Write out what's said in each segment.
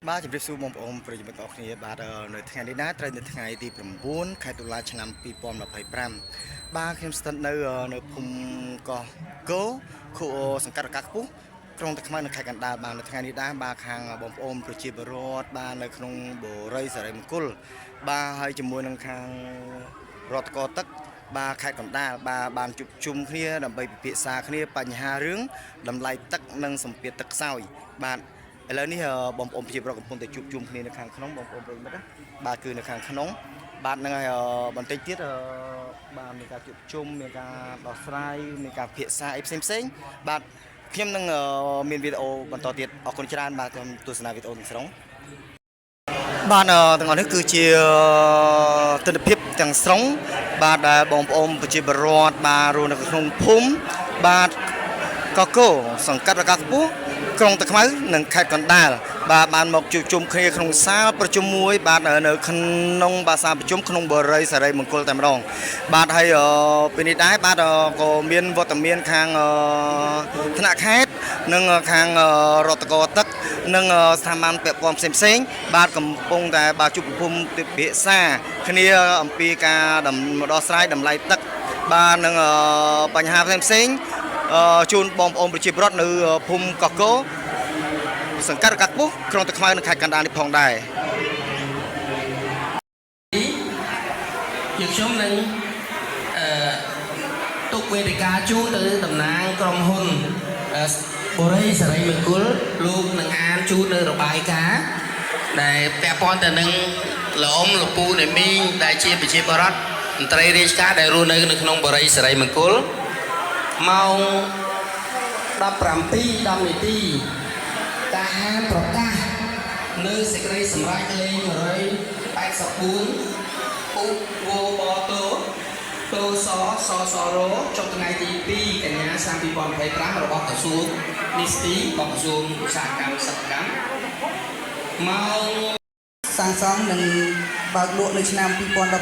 បាទជម្រាបសួរបងប្អូនប្រិយមិត្តទាំងអស់គ្នាបាទនៅថ្ងៃនេះដែរត្រូវនៅថ្ងៃទី9ខែតុលាឆ្នាំ2025បាទខ្ញុំស្ថិតនៅភូមិកោះគោខុសង្កាត់រកាខ្ពស់ក្រុងតាខ្មៅនៅខេត្តកណ្ដាលបាទនៅថ្ងៃនេះដែរបាទខាងបងប្អូនប្រជាពលរដ្ឋបាទនៅក្នុងបរិយសរិមង្គលបាទហើយជាមួយនឹងខាងរដ្ឋកោទឹកបាទខេត្តកណ្ដាលបាទបានជួបជុំគ្នាដើម្បីពិភាក្សាគ្នាបញ្ហារឿងតម្លៃទឹកនិងសម្ពាធទឹកខ្សោយបាទ ឥឡូវនេះបងប្អូនប្រជាពលរដ្ឋកំពុងតែជួបជុំគ្នានៅខាងក្នុងបងប្អូនប្រិយមិត្តណាបាទគឺនៅខាងក្នុងបាទហ្នឹងហើយបន្តិចទៀតបាទមានការជួបជុំមានការដោះស្រាយមានការពិភាក្សាអីផ្សេងផ្សេងៗបាទខ្ញុំនឹងមានវីដេអូបន្តទៀតអរគុណច្រើនបាទខ្ញុំទស្សនាវីដេអូទាំងស្រុងបាទទាំងអស់នេះគឺជាទិដ្ឋភាពទាំងស្រុងបាទដែលបងប្អូនប្រជាពលរដ្ឋបាទរស់នៅក្នុងភូមិបាទ កកោសង្កាត់រកាខ្ពស់ក្រុងតាខ្មៅនិងខេត្តកណ្ដាលបាទបានមកជួបជុំគ្នាក្នុងសាលប្រជុំមួយបាទនៅក្នុងបាសាប្រជុំក្នុងបរិយសេរីមង្គលតែម្ដងបាទហើយពេលនេះដែរបាទក៏មានវត្តមានខាងថ្នាក់ខេត្តនិងខាងរដ្ឋកោទឹកនិងស្ថាប័នពាក់ព័ន្ធផ្សេងៗបាទកំពុងតែបាទជួបប្រជុំពិភាក្សាគ្នាអំពីការដោះស្រាយតម្លៃទឹកបាទនិងបញ្ហាផ្សេងៗ ជូនបងប្អូនប្រជាពលរដ្ឋនៅភូមិកោះកោសង្កាត់រកាត់ពុះក្រុងតាខ្មៅនិងខេត្តកណ្ដាលនេះផងដែរ យើងខ្ញុំនឹងអឺទុកវេទិកាជូនទៅតំណាងក្រុមហ៊ុនបូរីសេរីមង្គលលោកនឹងអានជូននៅរបាយការណ៍ដែលពាក់ព័ន្ធទៅនឹងលអ៊ំលពូនៃមីងដែលជាប្រជាពលរដ្ឋមន្ត្រីរាជការដែលរស់នៅនៅក្នុងបូរីសេរីមង្គលម៉ោង17:10នាទីការអានប្រកាសនៅសេចក្តីសម្រេចលេខ184 ឧវបតោតោសសសរោចុះថ្ងៃទី2កញ្ញាឆ្នាំ2025របស់ក្រសួងនីស្ទីរបស់ក្រសួងឧស្សាហកម្មសិប្បកម្មម៉ោង សាងសង់និងបើកលក់នៅឆ្នាំ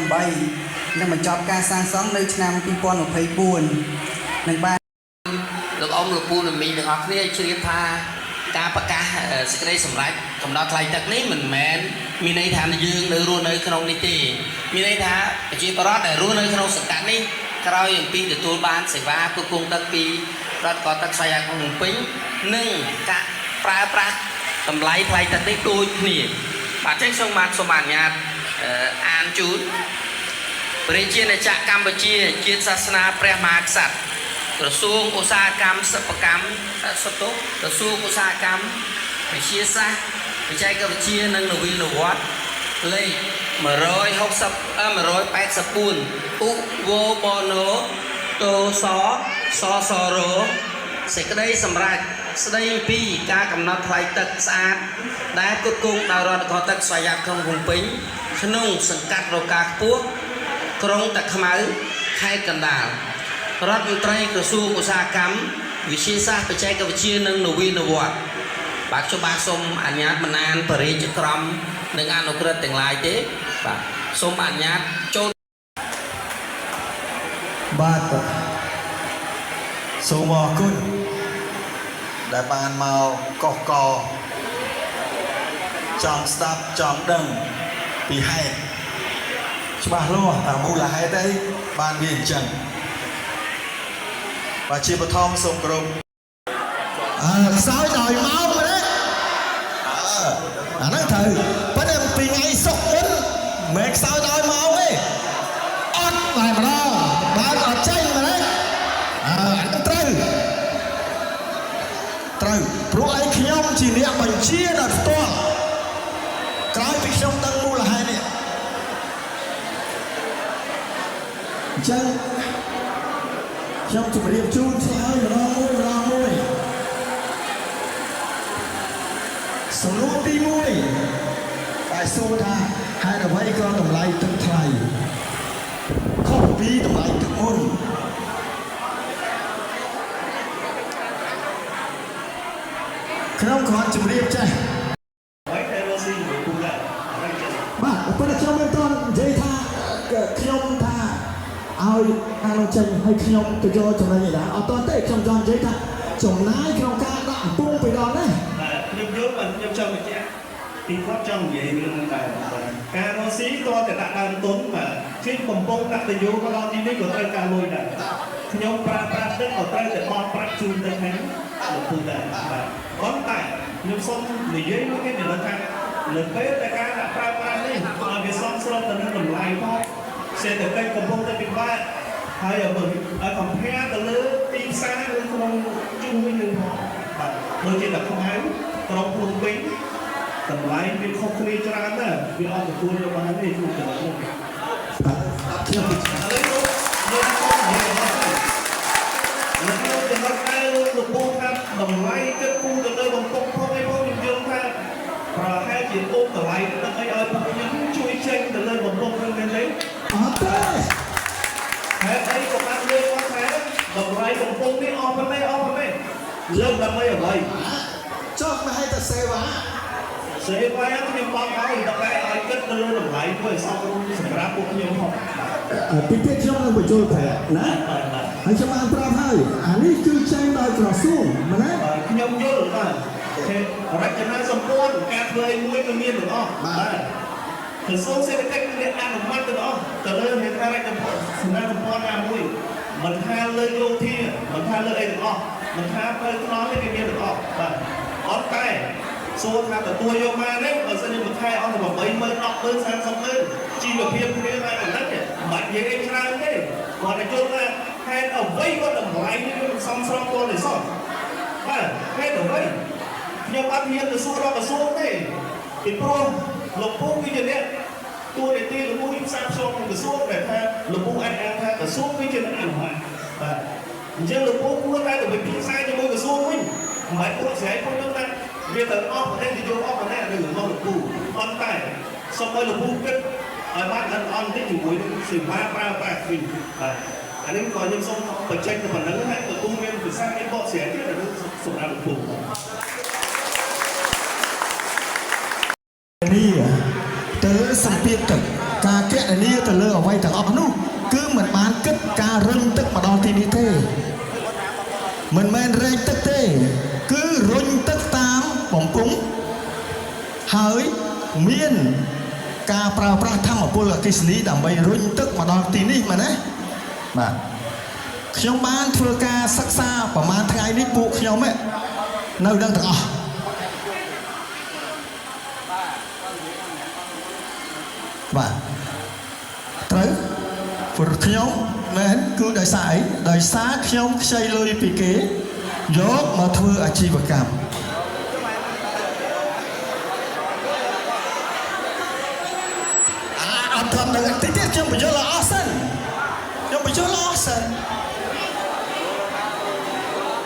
2018និងបញ្ចប់ការសាងសង់នៅឆ្នាំ2024និងបាន លោកអ៊ំលោកពូលោកមីងទាំងអស់គ្នាជ្រាបថាការប្រកាសសេចក្តីសម្រេចកំណត់ថ្លៃទឹកនេះមិនមែនមានន័យថាយើងនៅរស់នៅក្នុងនេះទេមានន័យថាប្រជាពលរដ្ឋដែលរស់នៅក្នុងសង្កាត់នេះក្រោយអំពីទទួលបានសេវាគ្រប់គ្រងទឹកពីរដ្ឋកោទឹកស្វយ័តក្រុងភ្នំពេញនិងការប្រើប្រាស់តម្លៃថ្លៃទឹកនេះដូចគ្នាបាទអញ្ចឹងសូមបាទសូមអនុញ្ញាតអានជូន ព្រះជាណាចក្រកម្ពុជាជាតិសាសនាព្រះមហាក្សត្រក្រសួងឧស្សាហកម្មសិប្បកម្មសុទ្ធក្រសួងឧស្សាហកម្មវិទ្យាសាស្ត្របច្ចេកវិទ្យានិងនវានុវត្តន៍លេខ160 184ឧវបណោតោសសសរោសេចក្តីសម្រេចស្តីអំពីការកំណត់ថ្លៃទឹកស្អាតដែលផ្គត់ផ្គង់ដោយរដ្ឋាភិបាលទឹកស្វយ័តក្រុងភ្នំពេញក្នុងសង្កាត់រកាខ្ពស់ ក្រុងតាខ្មៅខេត្តកណ្ដាលរដ្ឋមន្ត្រីក្រសួងឧស្សាហកម្មវិទ្យាសាស្ត្របច្ចេកវិទ្យានិងនវានុវត្តន៍បាទខ្ញុំបាទសូមអនុញ្ញាតមិនអានបរិយាក្រមនិងអនុក្រឹត្យទាំងឡាយទេបាទសូមអនុញ្ញាតចូល បាទសូមអរគុណដែលបានមកកោះកចង់ស្ដាប់ចង់ដឹងពីហេតុច្បាស់លាស់តាមមូលហេតុអីបានវាអញ្ចឹងបាទជាបឋមសូមគោរព អើខ្សោយដោយម៉ោងមែនទេអើអាហ្នឹងត្រូវប៉ុន្តែពីថ្ងៃសុកមុនមិនមែនខ្សោយដោយម៉ោងទេអត់តែម្ដងបើកអត់ចេញមែនទេអើអាហ្នឹងត្រូវត្រូវព្រោះឯខ្ញុំជាអ្នកបញ្ជាដោយផ្ទាល់ក្រោយពីខ្ញុំដឹងមូលហេតុនេះអញ្ចឹងខ្ញុំជម្រាបជូនឆ្លើយម្ដងមួយម្ដងមួយ សំណួរទី1តែសួរថាហេតុអ្វីក៏តម្លៃទឹកថ្លៃខុសពីតម្លៃទឹកមុនខ្ញុំគ្រាន់ជម្រាបចេះបាទប៉ុន្តែខ្ញុំមិនទាន់និយាយថាខ្ញុំថាឲ្យអានោះចេញឲ្យខ្ញុំទៅយកចំណេញឯណាអត់ទាន់ទេខ្ញុំចង់និយាយថាចំណាយក្នុងការដាក់កំពង់ពីដល់នេះ បាទខ្ញុំយល់បាទខ្ញុំចង់បញ្ជាក់ ពីគាត់ចង់និយាយរឿងហ្នឹងដែរបាទការរកស៊ីក៏តែដាក់ដើមទុនបាទជាងកំពុងដាក់ទៅយោមកដល់ទីនេះក៏ត្រូវការលុយដែរខ្ញុំប្រើប្រាស់ទឹកក៏ត្រូវតែបង់ប្រាក់ជូនទៅខាងលោកពូដែរបាទប៉ុន្តែខ្ញុំសូមនិយាយមួយទៀតនៅថានៅពេលដែលការដាក់ប្រើប្រាស់នេះឲ្យវាសមស្របទៅនឹងតម្លៃផងសេដ្ឋកិច្ចកំពុងតែពិបាកហើយឲ្យឲ្យ compare ទៅលើទីផ្សារនៅក្នុងជុំវិញនឹងផងបាទដូចជាតែខ្មៅក្រុងភ្នំពេញតម្លៃវាខុសគ្នាច្រើនណាស់វាអត់ទទួលយកបានទេជួបចំណុចនេះ ខ្ញុំ ឥឡូវលោកលោកសូមនិយាយរបស់នៅក្នុងចំណុចដែលលោកពូថាតម្លៃគិតគូរទៅលើបំពង់ផងអីផងខ្ញុំយល់ថាប្រហែលជាអូបតម្លៃទឹកអីឲ្យពួកខ្ញុំជួយចេញទៅលើបំពង់ហ្នឹងមែនទេ អត់ទេ ហេតុអីក៏បានលើកមកថាតម្លៃបំពង់នេះអស់ប៉ុណ្ណេះអស់ប៉ុណ្ណេះលើកដើម្បីអ្វី ចុះមកឲ្យតែសេវា សេវាខ្ញុំបងឲ្យតែឲ្យគិតទៅលើតម្លៃធ្វើឲ្យសមរម្យសម្រាប់ពួកខ្ញុំផង ពីទៀតខ្ញុំនឹងបញ្ចូលប្រាប់ណា បាទបាទ ហើយខ្ញុំបានប្រាប់ហើយអានេះគឺចេញដោយក្រសួងមែនទេ បាទខ្ញុំយល់បាទគេរចនាសម្ព័ន្ធការធ្វើអីមួយគឺមានទាំងអស់បាទក្រសួងសេដ្ឋកិច្ចគឺអ្នកអនុម័តទាំងអស់ទៅលើហេដ្ឋារចនាសម្ព័ន្ធណាមួយមិនថាលើយោធាមិនថាលើអីទាំងអស់មិនថាផ្លូវថ្នល់ទេគេមានទាំងអស់បាទអត់តែសួរថាទទួលយកមកទេបើសិនជាមួយខែអស់តែ80000 100000 30,000ជីវភាពគ្នាហើយប៉ុណ្ណឹងមិនបាច់និយាយអីច្រើនទេគាត់តែយល់ថាហេតុអ្វីគាត់តម្លៃនេះវាមិនសមស្របទាល់តែសោះបាទហេតុអ្វីខ្ញុំអត់ហ៊ានទៅសួរដល់ក្រសួងទេពីព្រោះលោកពូគឺជាអ្នកតួនាទីលោកពូផ្សារភ្ជាប់នឹងក្រសួងដែលថាលោកពូអះអាងថាក្រសួងគឺជាអ្នកអនុម័តបាទអញ្ចឹងលោកពូគួរតែទៅពិភាក្សាជាមួយក្រសួងវិញមិនបាច់ពួកស្រែកពួកនោះថាវាទៅអស់ប្រទេសទៅយកអស់ប្រទេសនៅរបស់លោកពូប៉ុន្តែសូមឲ្យលោកពូគិតឲ្យបានល្អិតល្អន់តិចជាមួយនឹងសេវាប្រើប្រាស់វិញបាទអានេះក៏ខ្ញុំសូមបញ្ចេញទៅប៉ុណ្្នឹងហើយលោកពូមានភាសាអីបកស្រាយទៀតដល់សម្រាប់លោកពូ នាទៅលើសម្ពាធទឹកការកណនាទៅលើអ្វីទាំងអស់នោះគឺមិនបានគិតការរុញទឹកមកដល់ទីនេះទេមិនមែនរែកទឹកទេគឺរុញទឹកតាមបំពង់ហើយមានការប្រើប្រាស់ធម្មពលអគ្គិសនីដើម្បីរុញទឹកមកដល់ទីនេះមែនទេបាទខ្ញុំបានធ្វើការសិក្សាប្រហែលថ្ងៃនេះពួកខ្ញុំឯងនៅនឹងទាំងអស់បាទត្រូវព្រោះខ្ញុំមែនគឺដោយសារអីដោយសារខ្ញុំខ្ចីលុយពីគេយកមកធ្វើអាជីវកម្មអាអត់ថត់នឹងតិចទៀតខ្ញុំបញ្យល់ឲ្យអស់សិនខ្ញុំបញ្យល់ឲ្យអស់សិន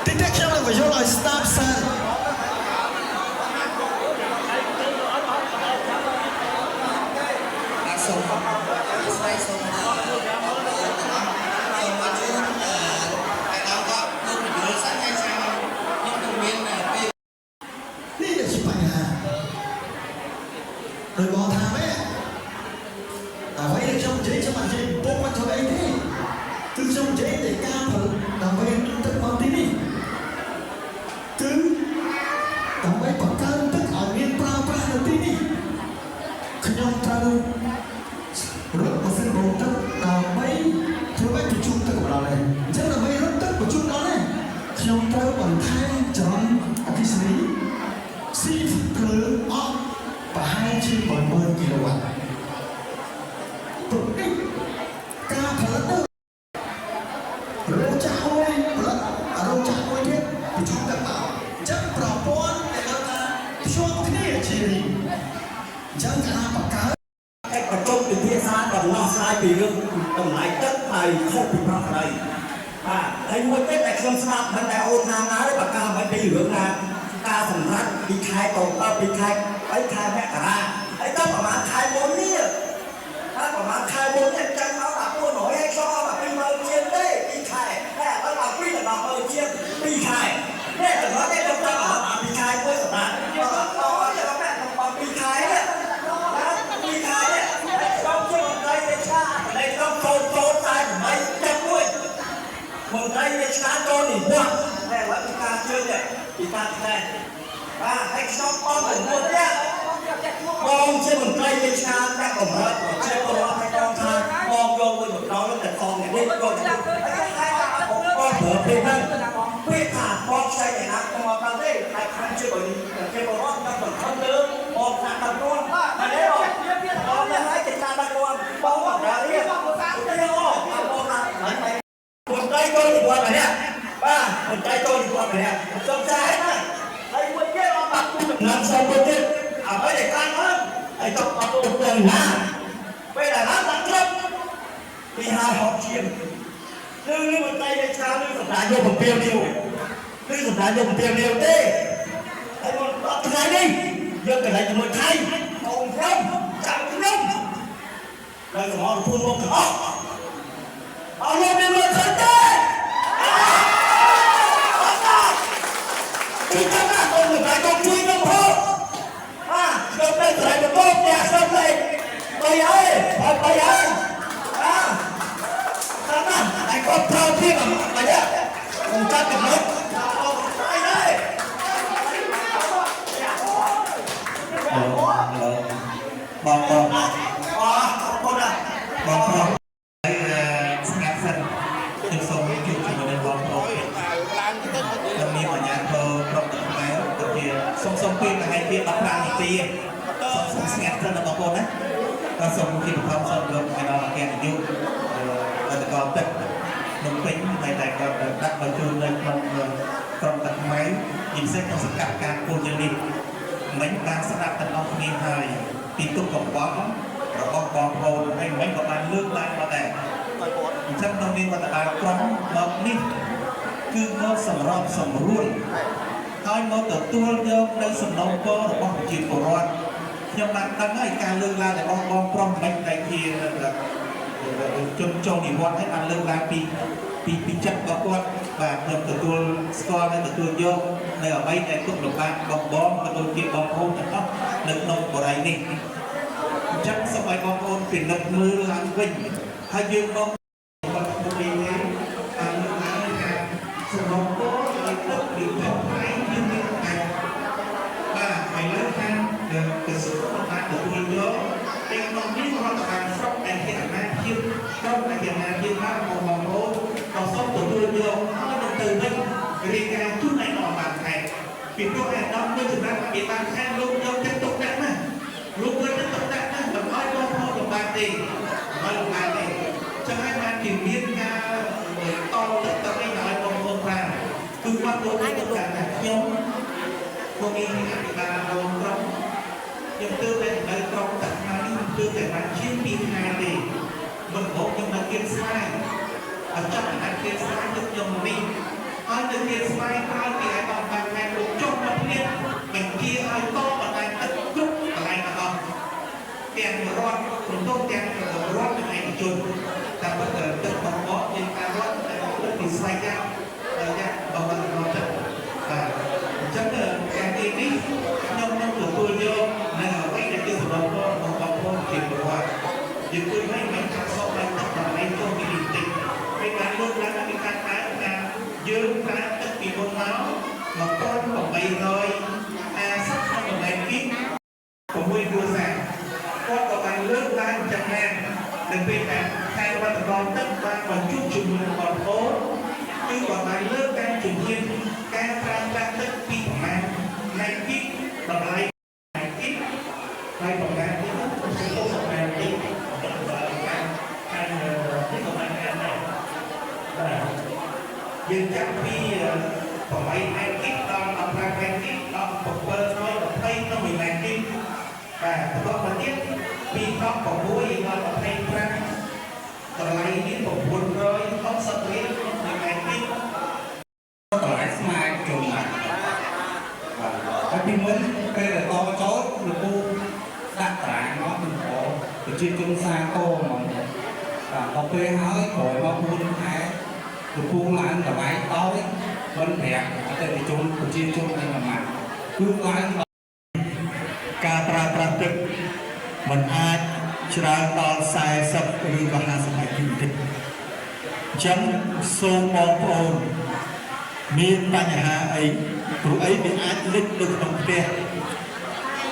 តិចទៀតខ្ញុំនឹងបញ្យល់ឲ្យស្ដាប់សិន បាទសូមស្ដីសូមអរគុណទាំងអស់សូមអរជូនអឺឯកឧត្តមលោកពយល់សិនហើយចាំខ្ញុំនឹងមានពេល នេះជាបញ្ហាដោយបងថាមែនអ្វីដែលខ្ញុំនិយាយខ្ញុំអត់និយាយពុកមិនធ្វើអីទេគឺខ្ញុំនិយាយតែការផលិតដើម្បីទឹកមកទីនេះគឺដើម្បីបង្កើនទឹកឲ្យមានប្រើប្រាស់នៅទីនេះខ្ញុំត្រូវរត់ម៉ាស៊ីនបូមទឹកដើម្បីធ្វើឲ្យបញ្ជូនទឹកមកដល់នេះអញ្ចឹងដើម្បីរត់ទឹកបញ្ជូនដល់នេះខ្ញុំត្រូវបន្ថែមចរន្តអគ្គិសនីស៊ីភ្លើងអស់ប្រហែលជា10000គីឡូវ៉ាត់ព្រោះនេះការផលិតទៅរោងចក្រមួយផលិតរោងចក្រមួយទៀតបញ្ជូនទឹកមកអញ្ចឹងប្រព័ន្ធដែលហៅថាភ្ជាប់គ្នាជារីងអញ្ចឹងកាលណាបង្កើត កិច្ចប្រជុំពិភាក្សាដំណោះស្រាយពីរឿងតម្លៃទឹកហើយខុសពីប្រក្រតីបាទហើយមួយទៀតដែលខ្ញុំស្ដាប់មិនដែលអូនណាណាទេប្រកាសមិនពីរឿងថាការសម្រេចពីខែកុម្ភៈពីខែ3ខែមករាហើយដល់ប្រហែលខែមុននេះហើយប្រហែលខែមុននេះចាំមកដល់400ហើយខ្ញុំអត់ដល់20000ជាងទេពីខែតែឥឡូវដល់2ដល់10,000ជាង2ខែនេះចំណុចនេះខ្ញុំចង់ឲ្យពីខែមួយសម្រាប់អត់អត់ដល់ពីខែនេះពីខែនេះខ្ញុំជាមន្ត្រីរាជការតែខ្ញុំចូលចូលតែ8ចិត្តមួយមន្ត្រីរាជការចូលនិវត្តន៍តែឥឡូវពីការជឿនេះពីការខែបាទហើយខ្ញុំបង9នាក់ ប្រើពាក្យហ្នឹងពាក្យថាបងខ្ចីឯណាខ្ញុំអត់ដឹងទេតែខ្ញុំជួយឲ្យគេបរោះខ្ញុំសង្ឃឹមលើបងថ្នាក់ដឹកនាំបាទទេបងបងនេះហើយជាការដឹកនាំបងមករារៀបបងសាទេអូបងណាហើយមន្ត្រីចូលនិវត្តន៍ម្នាក់បាទមន្ត្រីចូលនិវត្តន៍ម្នាក់សូមចាយណាហើយមួយទៀតអត់បាក់ទូដំណឹងសូមមួយទៀតអ្វីដែលកាន់ហ្នឹងហើយចង់អត់ទៅទៅណាពេលដែលឡើងដាក់ត្រឹមពីហើយហកជាង ឬមន្ត្រីរាជការឬសម្រាប់យកពពាវនាវឬសម្រាប់យកពពាវនាវទេហើយមកដល់ថ្ងៃនេះយើងកន្លែងជាមួយថៃបងខ្ញុំចាំខ្ញុំនៅសមរភូមិមកទាំងអស់អស់លោកមានមើលឃើញទេអត់ទេពីចាំណាបងមិនបានជួយខ្ញុំផងអាខ្ញុំនៅស្រែបកផ្ទះខ្ញុំលេខបីហើយបីហើយអា តាមណាតែគាត់ប្រើភាពអាម៉ាយ៉ាខ្ញុំចាត់ចំណុចអីដែរ បងបង អរគុណណាស់ បងប្រុសហើយស្ងាត់សិនខ្ញុំសូមជួបជាមួយនឹងបងប្អូនខ្ញុំមានអាជ្ញាធរក្រុមទឹកខ្មែរដូចជាសូមសូមពេលប្រហែលជា15នាទីសូមសូមស្ងាត់សិនណាបងប្អូនណាក៏សូមជាបឋមសូមលោកឯកឧត្តមអគ្គនាយកអត្តកលទឹកភ្នំពេញតែតែគាត់ដាក់បញ្ជូននៅក្នុងក្រុមទឹកខ្មែរជាពិសេសក្នុងសង្កាត់ការពូជនេះមិញបានស្ដាប់ទាំងអស់គ្នាហើយពីទុកកង្វល់របស់បងប្អូនហើយមិញក៏បានលើកឡើងមកដែរអញ្ចឹងក្នុងនាមរដ្ឋបាលក្រុមមកនេះគឺមកសម្របសម្រួលហើយមកទទួលយកនៅសំណូមពររបស់ប្រជាពលរដ្ឋខ្ញុំបានដឹងហើយការលើកឡើងរបស់បងប្រុសមិនដែលជាជនចូលនិវត្តន៍ហើយបានលើកឡើងពីពីពីចិត្តរបស់គាត់បាទខ្ញុំទទួលស្គាល់និងទទួលយកនៅអ្វីដែលទុកលំបាកបងបងក៏ដូចជាបងប្អូនទាំងអស់នៅក្នុងបរិយានេះអញ្ចឹងសូមឲ្យបងប្អូនពិនិត្យមើលឡើងវិញហើយយើងមកគាត់ពុកនេះទេតាមលើកឡើងថាសំណូមពរឲ្យទឹកពីថោកថ្លៃជាងមានអាចបាទហើយលើខាងក្រសួងបានទទួលយកតែក្នុងនេះរដ្ឋបាលស្រុកដែលជាអាណាព្យាក្រុមដែលជាអាណាព្យាបាលរបស់បងប្អូនក៏សូមទទួលយកហើយនឹងទៅវិញរាយការណ៍ជូនឯកឧត្តមបានខេត្តពីព្រោះឯកឧត្តមនៅសម្រាប់អភិបាលខេត្តលោកយកចិត្តទុកដាក់ណាស់លោកយកចិត្តទុកដាក់ណាស់មិនឲ្យបងប្អូនលំបាកទេមិនឲ្យលំបាកទេចឹងហើយបានជាមានការតទឹកទៅអីឲ្យបងប្អូនប្រើគឺគាត់យកចិត្តទុកដាក់ណាស់ខ្ញុំខ្ញុំមានអភិបាលរងក្រុមខ្ញុំទើបតែនៅក្រុមទឹកថ្ងៃនេះខ្ញុំទើបតែបានជាង2ខែទេមិនមកខ្ញុំនៅគៀនស្វាយអត់ចាប់អាណត្តិគៀនស្វាយទៅខ្ញុំនេះហើយនៅគៀនស្វាយក្រោយពីឯកឧត្តមបានខែលោកចុះមកភ្លាមបញ្ជាឲ្យតបណ្ដាញទឹកគ្រប់កន្លែងទាំងអស់ទាំងរដ្ឋរំលោភទាំងរដ្ឋនិងឯកជនតែបើទឹកបងបកយើងការរដ្ឋតែទឹកពីស្វ័យយ៉ាងយ៉ាងបងបងទឹកបាទអញ្ចឹងការទីនេះខ្ញុំនឹងទទួលយកនៅអ្វីដែលជាសម្រាប់របស់បងប្អូនជាប្រវត្តិយើងគួរឲ្យមិនខាត់សក់ឡើងទឹកតម្លៃចុះពីនេះតិចពេលបានលើកឡើងពីការប្រើថាយើងប្រើទឹកពីមុនមក1850ក្នុងតម្លៃគី6គ្រួសារគាត់ក៏បានលើកឡើងចឹងដែរនៅពេលដែលខែវត្តកទឹកបានបញ្ជុំជាមួយនឹងបងប្អូនគឺក៏បានលើកតាមជំហានការប្រើប្រាស់ទឹកពីប្រមាណនៃគីតម្លៃនៃគីហើយប្រមាណនេះគឺទៅប្រមាណទីការខាងនេះក៏បានអានដែរបាទយើងចាប់ពី8ម៉ែត្រគីដល់15ម៉ែត្រគីដល់720ក្នុង1ម៉ែត្រគីបាទបន្តមកទៀតពី16ដល់25តម្លៃនេះ960រៀលក្នុង1ម៉ែត្រគី តម្លៃស្មើជុំណាស់បាទហើយពីមុនពេលដែលតចូលលោកពូដាក់តារាងមកមិនអប្រជាជនសាកោហ្មងបាទដល់ពេលហើយក្រោយមក4ខែលោកពូឡើងតម្លៃដោយមិនប្រាប់អតិថិជនប្រជាជនអីប្រមាណគឺឡើង ការប្រើប្រាស់ទឹកមិនអាចច្រើនដល់40ឬក៏50ម៉ែត្រគីបទេអញ្ចឹងសូមបងប្អូនមានបញ្ហាអីព្រោះអីវាអាចលិចនៅក្នុងផ្ទះ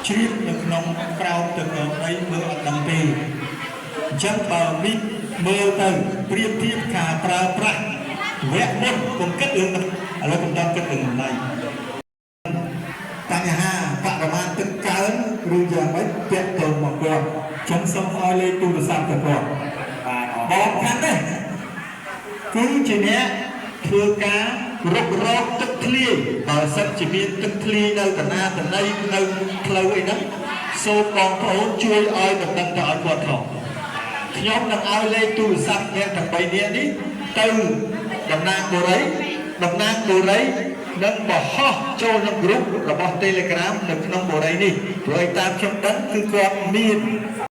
ជ្រាបនៅក្នុងក្រោមទឹកដីមើលអត់ដឹងទេអញ្ចឹងបើនេះមើលទៅប្រៀបធៀបការប្រើប្រាស់ វគ្គមុនកុំគិតរឿងឥឡូវកុំដល់គិតរឿងតម្លៃបញ្ហាបរិមាណទឹកកើនឬយ៉ាងម៉េចពាក់ទងមកគាត់ខ្ញុំសូមឲ្យលេខទូរស័ព្ទទៅគាត់ បាទអរ បងខាងនេះគឺជាអ្នកធ្វើការរុករកទឹកធ្លាយបើសិនជាមានទឹកធ្លាយនៅកណាតណីនៅផ្លូវអីហ្នឹងសូមបងប្អូនជួយឲ្យដំណឹងទៅឲ្យគាត់ផងខ្ញុំនឹងឲ្យលេខទូរស័ព្ទអ្នកទាំង3នាក់នេះទៅតំណាងបុរីតំណាងបុរីនឹងបង្ហោះចូលក្នុងក្រុមរបស់ Telegram នៅក្នុងបុរីនេះព្រោះឯតាមខ្ញុំដឹងគឺគាត់មាន